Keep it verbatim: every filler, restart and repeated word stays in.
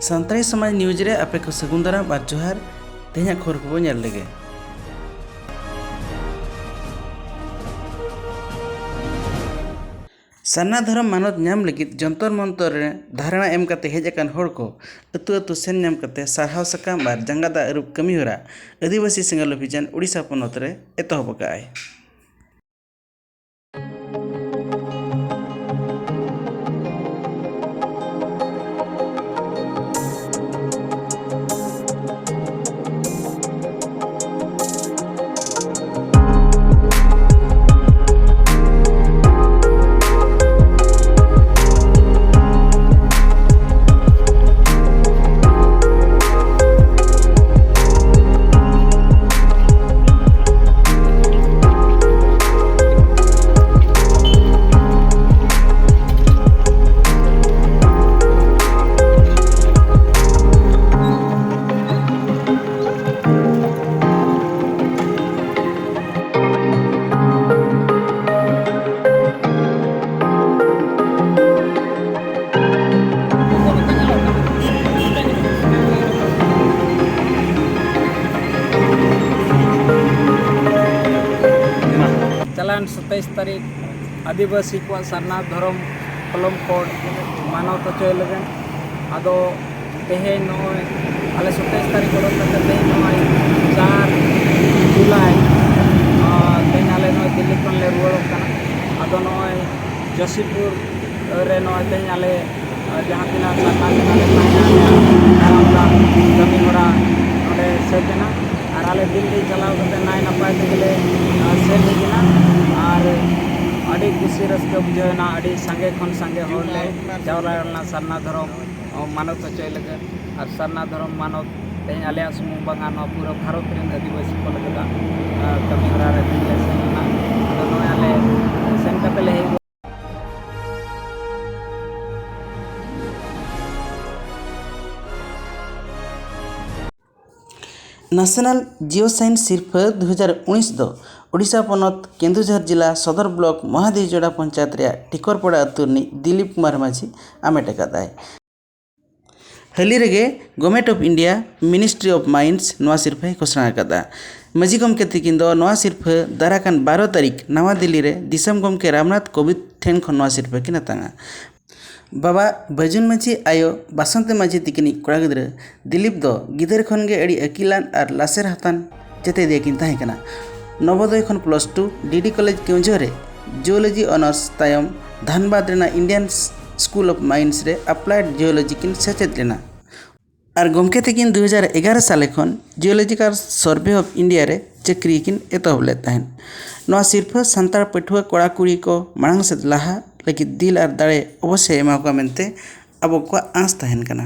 ᱥᱟᱱᱛᱟᱲᱤ ᱥᱚᱢᱟᱡᱽ ᱱᱤᱭᱩᱡᱽ ᱨᱮ ᱟᱯᱮ ᱠᱚ ᱥᱟᱹᱜᱩᱱ ᱫᱟᱨᱟᱢ ᱟᱨ ᱡᱚᱦᱟᱨ᱾ ᱛᱮᱦᱮᱧᱟᱜ ᱠᱷᱚᱵᱚᱨ ᱠᱚᱵᱚ ᱧᱮᱞ ᱞᱮᱜᱮ᱾ ᱥᱟᱨᱱᱟ ᱫᱷᱚᱨᱚᱢ ᱢᱟᱱᱚᱛ ᱧᱟᱢ ᱞᱟᱹᱜᱤᱫ ᱡᱚᱱᱛᱚᱨ ᱢᱚᱱᱛᱚᱨ ᱨᱮ ᱫᱷᱟᱨᱱᱟ ᱮᱢ ᱠᱟᱛᱮ ᱦᱮᱡ ᱟᱠᱟᱱ ᱦᱚᱲ ᱠᱚ ᱟᱹᱛᱩ ᱟᱹᱛᱩ ᱥᱮᱱ ᱧᱟᱢ ᱠᱟᱛᱮ ᱥᱟᱨᱦᱟᱣ ᱥᱟᱠᱟᱢ ᱟᱨ ᱡᱟᱸᱜᱟ ᱫᱟᱜ ᱟᱹᱨᱩᱵ ᱠᱟᱹᱢᱤᱦᱚᱨᱟ ᱟᱹᱫᱤᱵᱟᱹᱥᱤ ᱥᱮᱸᱜᱮᱞ ᱚᱵᱷᱤᱡᱟᱱ ᱳᱰᱤᱥᱟ ᱯᱚᱱᱚᱛ ᱨᱮ ᱮᱛᱚᱦᱚᱵ ᱟᱠᱟᱫᱼᱟᱭ᱾ ᱪᱟᱞᱟᱣᱮᱱ ᱥᱟᱛᱟᱭᱤᱥ ᱛᱟᱹᱨᱤᱠᱷ ᱟᱹᱫᱤᱵᱟᱹᱥᱤ ᱠᱚᱣᱟᱜ ᱥᱟᱨᱱᱟ ᱫᱷᱚᱨᱚᱢ ᱠᱚᱞᱚᱢ ᱠᱳᱰ ᱢᱟᱱᱚᱛ ᱦᱚᱪᱚᱭ ᱞᱟᱹᱜᱤᱫ᱾ ᱟᱫᱚ ᱛᱮᱦᱮᱧ ᱱᱚᱜᱼᱚᱭ ᱟᱞᱮ ᱥᱟᱛᱟᱭᱤᱥ ᱛᱟᱹᱨᱤᱠᱷ ᱚᱰᱚᱠ ᱠᱟᱛᱮ ᱛᱮᱦᱮᱧ ᱱᱚᱜᱼᱚᱭ ᱪᱟᱨ ᱡᱩᱞᱟᱭ, ᱟᱨ ᱛᱮᱦᱮᱧ ᱟᱞᱮ ᱱᱚᱜᱼᱚᱭ ᱫᱤᱞᱞᱤ ᱠᱷᱚᱱ ᱞᱮ ᱨᱩᱣᱟᱹᱲᱚᱜ ᱠᱟᱱᱟ᱾ ᱟᱫᱚ ᱱᱚᱜᱼᱚᱭ ᱡᱚᱥᱤᱯᱩᱨ ᱨᱮ ᱱᱚᱜᱼᱚᱭ ᱛᱮᱦᱮᱧ ᱟᱞᱮ, ᱟᱨ ᱡᱟᱦᱟᱸ ᱛᱤᱱᱟᱹᱜ ᱥᱟᱨᱱᱟ ᱡᱟᱦᱟᱸ ᱞᱮ ᱛᱟᱦᱮᱸ ᱟᱞᱮᱭᱟᱜ ᱫᱟᱨᱟᱢ ᱫᱟᱜ ᱠᱟᱹᱢᱤ ᱦᱚᱨᱟ ᱱᱚᱰᱮ ᱥᱟᱹᱛ ᱮᱱᱟ᱾ ᱟᱨ ᱟᱞᱮ ᱫᱤᱞᱞᱤ ᱪᱟᱞᱟᱣ ᱠᱟᱛᱮ ᱱᱟᱭ ᱱᱟᱯᱟᱭ ᱛᱮᱜᱮ ᱞᱮ, ᱟᱨ, ᱥᱮᱱ ᱦᱮᱡ ᱮᱱᱟ᱾ ᱟᱨ ᱟᱹᱰᱤ ᱠᱩᱥᱤ ᱨᱟᱹᱥᱠᱟᱹ ᱵᱩᱡᱷᱟᱹᱣ ᱮᱱᱟ᱾ ᱟᱹᱰᱤ ᱥᱟᱸᱜᱮ ᱠᱷᱚᱱ ᱥᱟᱸᱜᱮ ᱦᱚᱲ ᱞᱮ ᱡᱟᱣᱨᱟ ᱞᱮᱱᱟ ᱥᱟᱨᱱᱟ ᱫᱷᱚᱨᱚᱢ, ᱚ, ᱢᱟᱱᱚᱛ ᱦᱚᱪᱚᱭ ᱞᱟᱹᱜᱤᱫ᱾ ᱟᱨ ᱥᱟᱨᱱᱟ ᱫᱷᱚᱨᱚᱢ ᱢᱟᱱᱚᱛ ᱛᱮᱦᱮᱧ ᱟᱞᱮᱭᱟᱜ ᱥᱩᱢᱩᱝ ᱵᱟᱝᱟ, ᱱᱚᱣᱟ ᱯᱩᱨᱟᱹ ᱵᱷᱟᱨᱚᱛ ᱨᱮᱱ ᱟᱹᱫᱤᱵᱟᱹᱥᱤ ᱠᱚ ᱞᱟᱹᱜᱤᱫ, ᱟᱨ, ᱠᱟᱹᱢᱤ ᱦᱚᱨᱟ ᱨᱮ ᱛᱮᱦᱮᱧ ᱞᱮ ᱥᱮᱱ ᱞᱮᱱᱟ᱾ ᱟᱫᱚ ᱱᱚᱜᱼᱚᱭ ᱟᱞᱮ ᱥᱮᱱ ᱠᱟᱛᱮ ᱞᱮ ᱦᱮᱡ ᱱᱟᱥᱮᱱᱟᱞ ᱡᱤᱭᱳᱥᱟᱭᱮᱱᱥ ᱥᱤᱨᱯᱷᱟᱹ ᱫᱩ ᱦᱟᱡᱟᱨ ᱩᱱᱤᱥ ᱫᱚ ᱳᱰᱤᱥᱟ ᱯᱚᱱᱚᱛ ᱠᱮᱱᱫᱩᱡᱷᱚᱨ ᱡᱮᱞᱟ ᱥᱚᱫᱚᱨ ᱵᱞᱚᱠ ᱢᱚᱦᱟᱫᱮᱣᱡᱚᱲᱟ ᱯᱚᱧᱪᱟᱭᱮᱛ ᱨᱮᱭᱟᱜ ᱴᱷᱤᱠᱚᱨᱯᱟᱲᱟ ᱟᱹᱛᱩ ᱨᱤᱱᱤᱡ ᱫᱤᱞᱤᱯ ᱠᱩᱢᱟᱨ ᱢᱟᱹᱡᱷᱤ ᱟᱢᱮᱴ ᱟᱠᱟᱫᱟᱭ᱾ ᱦᱟᱹᱞᱤ ᱨᱮᱜᱮ Government of India Ministry of Mines ᱱᱚᱣᱟ ᱥᱤᱨᱯᱷᱟᱹᱭ ᱜᱷᱳᱥᱚᱱᱟ ᱟᱠᱟᱫᱟ᱾ ᱢᱟᱹᱡᱷᱤ ᱜᱚᱢᱠᱮ ᱛᱤᱠᱤᱱ ᱫᱚ ᱱᱚᱣᱟ ᱥᱤᱨᱯᱷᱟᱹ ᱫᱟᱨᱟ ᱠᱟᱱ ᱵᱟᱨᱚ ᱛᱟᱹᱨᱤᱠᱷ ᱱᱟᱣᱟ ᱫᱤᱞᱞᱤ ᱨᱮ ᱫᱤᱥᱚᱢ ᱜᱚᱢᱠᱮ ᱨᱟᱢᱱᱟᱛᱷ ᱠᱳᱵᱤᱫᱽ ᱴᱷᱮᱱ ᱠᱷᱚᱱ ᱱᱚᱣᱟ ᱥᱤᱨᱯᱷᱟᱹ ᱠᱤᱱ ᱦᱟᱛᱟᱝᱟ᱾ ᱵᱟᱵᱟ ᱵᱟᱹᱡᱩᱱ ᱢᱟᱹᱡᱷᱤ ᱟᱭᱳ ᱵᱟᱥᱚᱱᱛᱤ ᱢᱟᱹᱡᱷᱤ ᱛᱤᱠᱤᱱᱤᱡ ᱠᱚᱲᱟ ᱜᱤᱫᱽᱨᱟᱹ ᱫᱤᱞᱤᱯ ᱫᱚ ᱜᱤᱫᱟᱹᱨ ᱠᱷᱚᱱ ᱜᱮ ᱟᱹᱰᱤ ᱟᱹᱠᱤᱞᱟᱱ ᱟᱨ ᱞᱟᱥᱮᱨ ᱦᱟᱛᱟᱱ ᱪᱮᱛᱮᱫᱤᱭᱟᱹ ᱠᱤᱱ ᱛᱟᱦᱮᱸ ᱠᱟᱱᱟ᱾ ᱱᱚᱵᱳᱫᱚᱭ ᱠᱷᱚᱱ plus two D D College Keonjhar ᱨᱮ Geology Honours ᱛᱟᱭᱚᱢ ᱫᱷᱟᱱᱵᱟᱫᱽ ᱨᱮᱱᱟᱜ Indian School of Mines ᱨᱮ Applied Geology ᱠᱤᱱ ᱥᱮᱪᱮᱫ ᱞᱮᱱᱟ᱾ ᱟᱨ ᱜᱚᱢᱠᱮ ᱛᱟᱹᱠᱤᱱ ᱫᱩ ᱦᱟᱡᱟᱨ ᱮᱜᱟᱨᱚ ᱥᱟᱞᱮ ᱠᱷᱚᱱ Geological Survey of India ᱨᱮ ᱪᱟᱹᱠᱨᱤ ᱠᱤᱱ ᱮᱛᱚᱦᱚᱵ ᱞᱮᱫ ᱛᱟᱦᱮᱸᱫ᱾ ᱱᱚᱣᱟ ᱥᱤᱨᱯᱷᱟᱹ ᱥᱟᱱᱛᱟᱲ ᱯᱟᱹᱴᱷᱩᱣᱟᱹ ᱠᱚᱲᱟ ᱠᱩᱲᱤ ᱠᱚ ᱢᱟᱲᱟᱝ ᱥᱮᱫ ᱞᱟᱦᱟ ᱞᱟᱹᱜᱤᱫ ᱫᱤᱞ ᱟᱨ ᱫᱟᱲᱮ ᱚᱵᱚᱥᱥᱳᱭ ᱮᱢᱟ ᱠᱚᱣᱟ ᱢᱮᱱᱛᱮ ᱟᱵᱚ ᱠᱚᱣᱟᱜ ᱟᱸᱥ ᱛᱟᱦᱮᱱ ᱠᱟᱱᱟ᱾